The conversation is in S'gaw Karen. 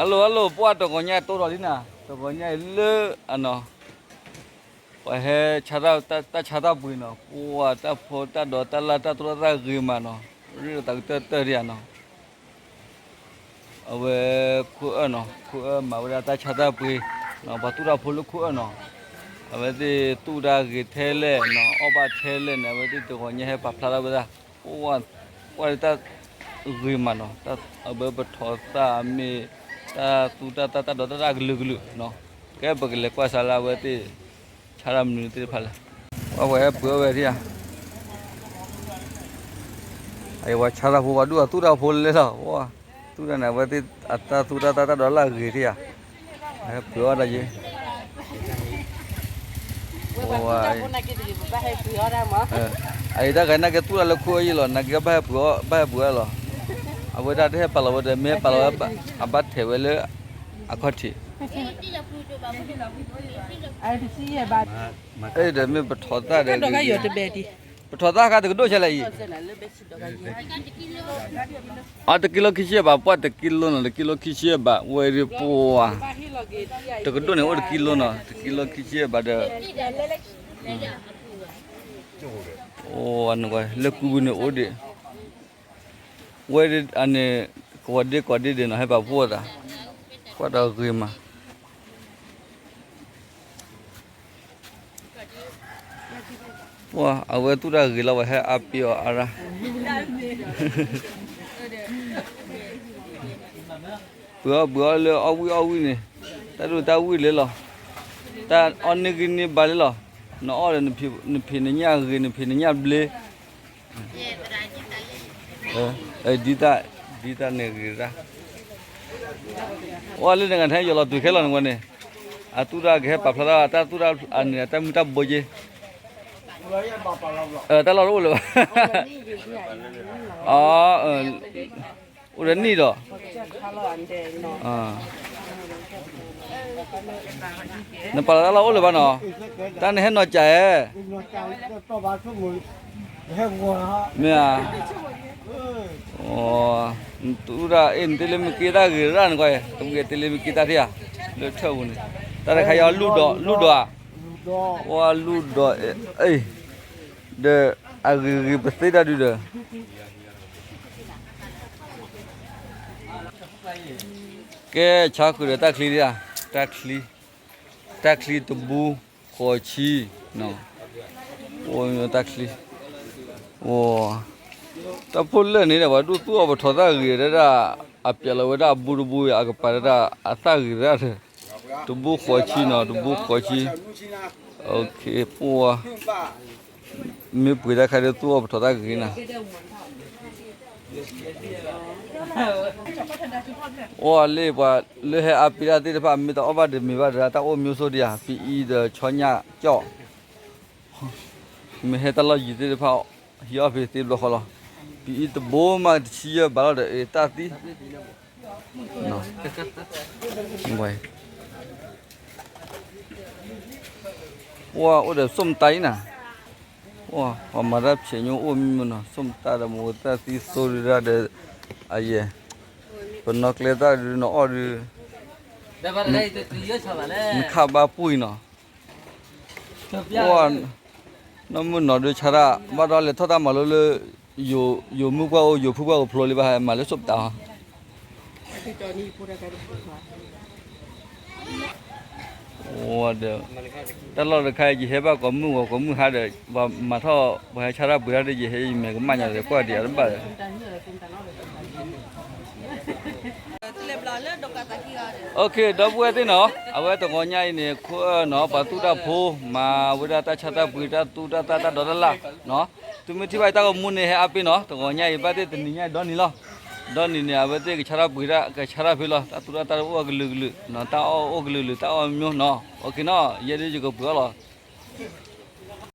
အလိၤအလိၤ ပှၢ်တဂီၤညါတိၢ်ထီၣ်လံနၤ, တဂီၤညါအံၤလၢအနီၤ, ပှၤဟဲ တၢ်ဆါတၢ်ပှ့ၤနီၤ, ပှၢ်တၢ်ဖိတၢ်ဒီးတၢ်လၢ်တၢ်တိၢ်တၢ်ဂ့ၤမးနီၤ, ရ့လိာ်သးကတၢၢ်တၢၢ်ဒံးဧါနီၤ. အဝဲခိၣ်အၢၣ်နီၤ, ခိၣ်အၢၣ်မၤဝဲဒၣ်တၢ်ဆါတၢ်ပှ့ၤ, ပှၤသူၣ်တၢ်ဖိလၢခိၣ်အၢၣ်နီၤ, အဝဲသ့ၣ်သူၣ်တၢ်ဂ့ၤထဲလဲၣ်နီၤ, အီၣ်ဘၣ်ထဲလဲၣ်န့ၣ် အဝဲသ့ၣ်တဂီၤညါဟဲပာ်ဖျါထီၣ်ဝဲဒၣ်, ပှၢ်တၢ်ဂ့ၤမးနီၤ, အဝဲပထီၣ်သၣ်မ့ၢ် တၢ်သူတၢ်သၣ်တၢ်ဒီးတၢ်တၢ်ကလုာ်ကလုာ်နီၤ, ကဲပကလဲၤကွၢ်စးလၢအဝဲသ့ၣ် ဆါတၢ်မနုၤသ့ၣ်တဖၣ်လဲၣ်, ပှၤဝဲဟဲပှ့ၤအီၣ်ဝဲထံဧါ, အဝဲဆါတၢ်ဖိ ပှၤဒူၣ်အသူၣ်တၢ်ဖိလဲၣ်လီၤ, သူၣ်တၢ်န့ၣ် အဝဲသ့ၣ်အတၢ်သူတၢ်သၣ်တၢ်ဒီးလၢအဂ့ၤထံဧါ, ဟဲပှ့ၤအီၣ်တၢ်ယ့ အံၤတၢ်ဂၤနာ်က့သူၣ်တၢ်လၢခိၣ်အၢၣ်ယ့လီၤ, နာ်က့ဘၣ်ဟဲပှ့ၤအီၣ် ဘၣ်ဟဲပှ့ၤအီၣ်လီၤ, အဝဲဒၣ်တဟဲပာ်လီၤဝဲဒီး မ့ၢ်ဟဲပာ်လီၤဝဲ အဘၣ်ထဲးဝဲလၢ အခီၣ်ထံး, အဲၣ်ဒီးမ့ၢ်ပထီၣ်သၣ်ဒီး ပထီၣ်သၣ်ခါတကဒိၣ်ဆဲလဲၣ်အံၤ, အတကံလိခံဆံယဲၢ်ဘး ပှၢ်တကံလိနီၤ တကံလိခံဆံယဲၢ်ဘး ဝဲဒၣ်ပှၤ တကဒိၣ်န့ၣ်အိၣ်တကံလိနီၤ တကံလိခံဆံယဲၢ်ဘးဒီး အိၣ်နကွၢ် လၢကူပူၤန့ၣ်အိၣ်ဒံး ဝဲဒၣ်အန့ၣ် ကဝီၤဒ့ကီၢ်ဒ့ဒ့နီၤ ဟဲပာ်ဖှိၣ်သး ကွၢ်ဒီးဂ့ၤမး ပှၤအဝဲသူၣ်တၢ်ဂ့ၤလီၤ ပှၤဟဲအါပ့ၤအီၤအါရၣ် ပှ့ၤအီၣ်ပှ့ၤအီၣ်လၢအီၣ်ဝံၣ်အီၣ်ဝံၣ်န့ၣ် တၢ်ဒိၣ်တၢ်ဝံၣ်လၢလီၤ တၢ်အီၣ်န့ၢ်ဂံၢ်န့ၢ်ဘါလၢလီၤ နအီၣ်ဒီး နဖံးနညၣ်ဂ့ၤ နဖံးနညၣ်ဘျ့ ဒ်တၢ် ဒ်တၢ်န့ၣ်ဂ့ၤရၣ် အိၣ်လၢနဂၤထဲယီၤလီၤတုၤခဲလီၤနဝဲန့ၣ် အသူၣ်တၢ်ကဟဲပာ်ဖျါထီၣ်တၢ်သူၣ်တၢ်အန့ၣ် တၢ်မုၢ်တၢ်ဘိက့ တၢ်လီၢ်တအိၣ်လၢၤဘၣ် အိၣ်ဒီးနံၣ်ဒီး နပာ်လီၤတၢ်လီၢ်အိၣ်လၢၤဘၣ်နီၤ တၢ်န့ၣ်ဟဲနီၤကၠးဧဲ မ့ၢ်ဧါ သူၣ်တၢ်အ့ၣ် နတ့လၢမ့ၢ်က့တၢ်ဂ့ၤရၣ်နကွၢ် တမ့ၢ်က့တ့လၢမ့ၢ်က့တၢ်ထံၣ်ဧါ လၢထၢၣ်ပူၤန့ၣ် တၢ်တခါအံၤလူၢ်ဒီး လူၢ်ဒီးဧါ ပှၤလူၢ်ဒီး အ့ၣ် ဒီးအဂ့ၤဂ့ၤပသ့တၢ်ဒုးဒီး ကဲဆါဃုာ်ဒီးတၢ်ချံဒၣ် တၢ်ချံ တၢ်ချံတဘိ ဃိးဆံ အိၣ်တၢ်ချံ တၢ်ဖိလၢာ်န့ၣ်ဒီး ပှၤဒိၣ်သူၣ်အီၣ်ပထီၣ်သၣ်ဂ့ၤဒၣ် အပျဲလီၤဝဲဒၣ်အဘိတဘိ အကပၤဒၣ်အသၣ်ဂ့ၤဒၣ်ဒီး တဘိဃိးဆံနီၤ တဘိဃိးဆံ ပှၤ မ့ၢ်ပှ့ၤတၢ်ခါဒီးသူၣ်အီၣ်ပထီၣ်သၣ်ဂ့ၤနၤ အိၣ်လၢပှၤလၢဟဲအါပ့ၤတၢ်သ့ၣ်တဖၣ် မ့ၢ်တအီၣ်ဘၣ်ဒီးမ့ၤဘၣ်ဒီး တၢ်အိၣ်မျိုးစိဒံးဧါ ပအံၤဒီးဆီညၣ်ကၠီၣ် မ့ၢ်ဟဲတၢ်လီၢ်ယံၤသ့ၣ်တဖၣ် ဟံးအီၣ်ဖဲသ့ဘျီဃီလီၤ. ပအံၤတဘိမးတဆံယဲၢ်ဘးလီၤဒီး အတၢ်သံ ပှၤအိၣ်ဒီးစိၢ်မတၤအံၤနၤ ပှၤမၤတၢ်ဖျဲးညိအိၣ်မံမနီၤ စိၢ်မတၤဒီးမ့ၢ်တၢ်သံသိဒုဒၣ်ဒီး အယဲၢ် ပနီၢ်ကျဲသၣ်ဒုးနီၢ်အီၣ်ဒုး နခးဘၣ်ပှံၢ်နီၤ ပှၤ နီၢ်မုၢ်နီၢ်ဒုးဆါတၢ် ဘၣ်ဒီးလဲၤထီၣ်တၢ်မၤလိလၢ ယိၤမုၣ်ပှၢ်အိၣ် ယိၤဖုပှၢ်အိၣ်ဖျိလံဘၣ် မၤလၢစိၢ်ပတးဟီ ဒီး တၢ်လီၢ်တခါအံၤ ယဟဲဘၣ်ကိးမုၢ်ဂီၤကိးမုၢ်ဟါဒီး ပှၤမၤထီၣ် ပှၤဟဲဆါတၢ်ပှ့ၤတၢ်ဒီး ယဟဲယမဲာ်ကမၣ်ညီဒီးကွၢ်ဒံးအတဘၣ်ဒီး OK ဒီပုၢ်ဝဲၢ်သ့ၣ်နီၤ အဝဲတဂီၤညါအံၤန့ၣ် ခိၣ်အၢၣ်နီၤ ပှၤသူၣ်တၢ်ဖိ မၤဝဲဒၣ်တၢ်ဆါတၢ်ပှ့ၤ တၢ်သူတၢ်သၣ်တၢ်ဒီးတၢ်လၢ်နီၤ သုမ့ၢ်ထံၣ်ဘၣ်တၢ်ဂီၤမူန့ၣ် ဟဲအါပ့ၤနီၤ တဂီၤညါအံၤ ဘၣ်သ့ၣ်တနံၤညါအံၤဒီနံၤလီၤ ဒီနံၤန့ၣ် အဝဲသ့ၣ်ကဆါတၢ်ပှ့ၤတၢ် ကဆါတၢ်ဖဲလီၤ တၢ်သူတၢ်သၣ်တအိၣ်အကလုာ်ကလုာ်နီၤ တၢ်အီၣ်အိၣ်ကလုာ်ကလုာ် တၢ်အီၣ်မ့ၢ်နီၤ OK နီၤ ယဲဒုးယကပှ့ၤအီၣ်လီၤ